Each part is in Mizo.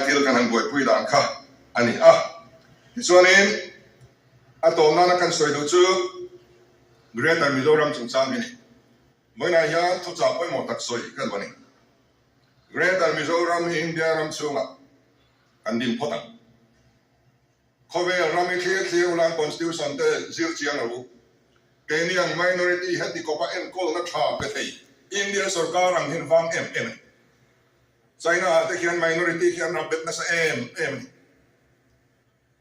Khalai thil kan han buaipui dan kha a ni a. Tichuanin a tawm nana kan sawi duh chu Greater Mizoram chungchang hi a ni. Vawiinah hian thuchah pawimawh tak sawi ka duh a ni. Greater Mizoram hi India ram chhungah kan din phawt ang. Khawvel ram i thlir thlir ulan Constitution te zir chiang lo u. Keini ang minority heti kawpa enkawlna tha pe thei India sorkar ang hian vang em em a ni. China ah te khian minority khi an rap bet nasa em em a ni.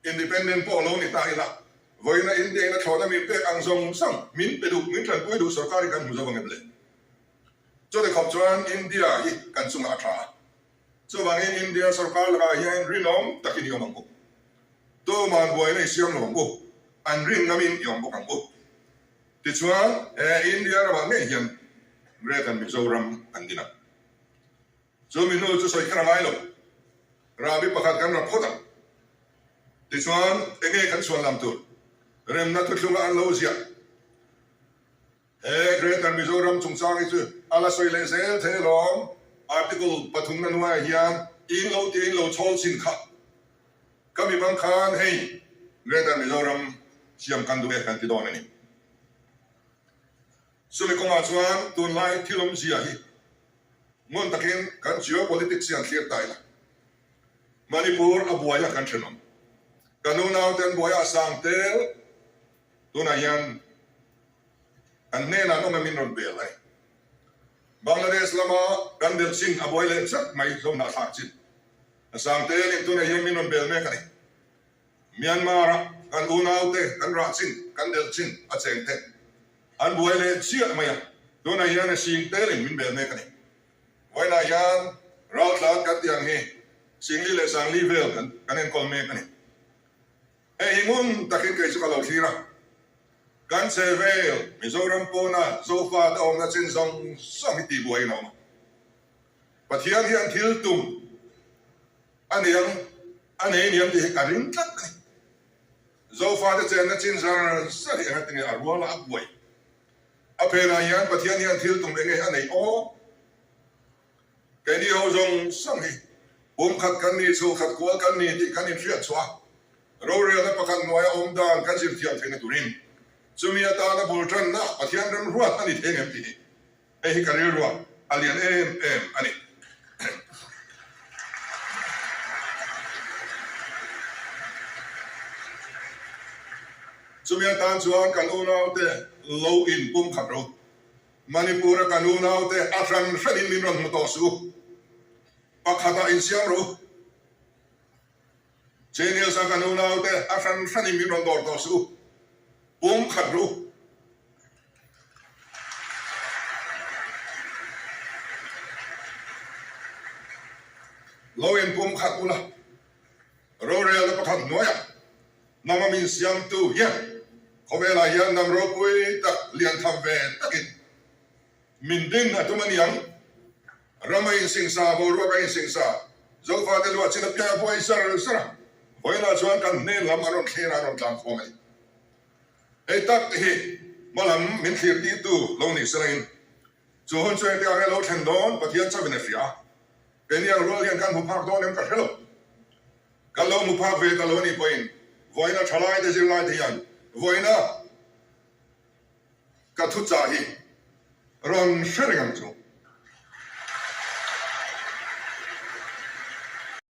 Independent pawh lo ni ta ila, vawiina India in a thlawhna min pek ang zawng zawng min pe duh, min tanpui duh sorkar hi kan hmu zo ang em le? Chutih khawp chuan India hi kan chungah a tha a. Chuvangin India sorkar lakah hian rinawm takin i awm ang u. Tuman buaina i siam lo ang u. An rin ngamin i awm bawk ang u. Tichuan, he India ramah ngei hian Greater Mizoram an din ang. Chu mi hnu chu sawi kher a ngai lo. Rahbi pakhat kan rap phawt ang. Tichuan, enge kan chhuan lam tur? Remna thuthlunga an lo ziah. He Greater Mizoram chungchang hi chu a la sawi leh zel thei alawm. Article pathumna hnuaiah hian in lo tia in lo chhawl chin kha ka mi bang khan hei Greater Mizoram siam kan duh e kan ti dawn a ni. Chumi kawngah chuan tunlai thil awmzia hi ngun takin kan geopolitics hian thlir ta ila. Manipur a buai a kan thenawm. Kan unaute an buai a sang tel. Tunah hian an hnenah an awm em in rawn bel a ni. Bangladesh lama kan belh chin a buai leh chat mai hlawmna thlak chin a sang tel in tunah hian min rawn bel mek a ni. Myanmar a kan unaute kan rah chin kan delh chin a cheng te an buai leh chiah mai a, tunah hian a sing tel in min bel mek a ni. Vawiinah hian raltlan kan tih ang hi Singli leh Sangli vel kan enkawl mek a ni. Hei hi ngun takin kei chu ka lo thlir a, kan che vel Mizoram pawna Zofa te awmna chin zawng zawng hi tihbuaiin a awm a. Pathian hian thil tum a ni ang, a nei ni ang tih hi ka ring tlat a ni. Zofa te chenna chin zar zar hi engati nge a ruala a buai. A phenah hian Pathian hian thil tum enge a neih aw? Keini ho zawng zawng hi pumkhat kan ni, chhulkhat kual kan ni tih kan inhriat chhuah a, rorelna pakhat hnuaia awm dan kan zir thiam theihna turin chumi atana bul tanna Pathian remruat a ni thei ngem tih hi hei hi ka rilruah a lian em em a ni. Chumi atan chuan kan unaute lo in pumkhat ro. Manipur a kan unaute a hran hranin min rawn hmu tawh suh u. Pakhatah insiam rawh u. Chenials a kan unaute a hran hranin min rawn dawr tawh suh u. Pum khat rawh u. Lo in pum khat ula. Rorelna pakhat hnuaiah hnam a min siamtu hian khawvelah hian hnam ropui tak lian tham ve takin min din a tum a ni ang. Ram a insingsa, boruak a insingsa, Zofate luah chin apiang a buai zar zar a, vawiinah chuan kan hnen lam a rawn thlir a, a rawn tlan khawm a ni. Hei tak hi hmalam min thlir tirtu lo ni selain chu hun chu engtikah nge lo thlen dawn Pathian chauhin a hria a. Keini ang rual hian kan hmu phak dawn em ka hre lo. Kan lo hmu phak ve ta lo anih pawhin vawiina thalai te zirlai te hian vawiina ka thuchah hi rawn hre reng ang chu.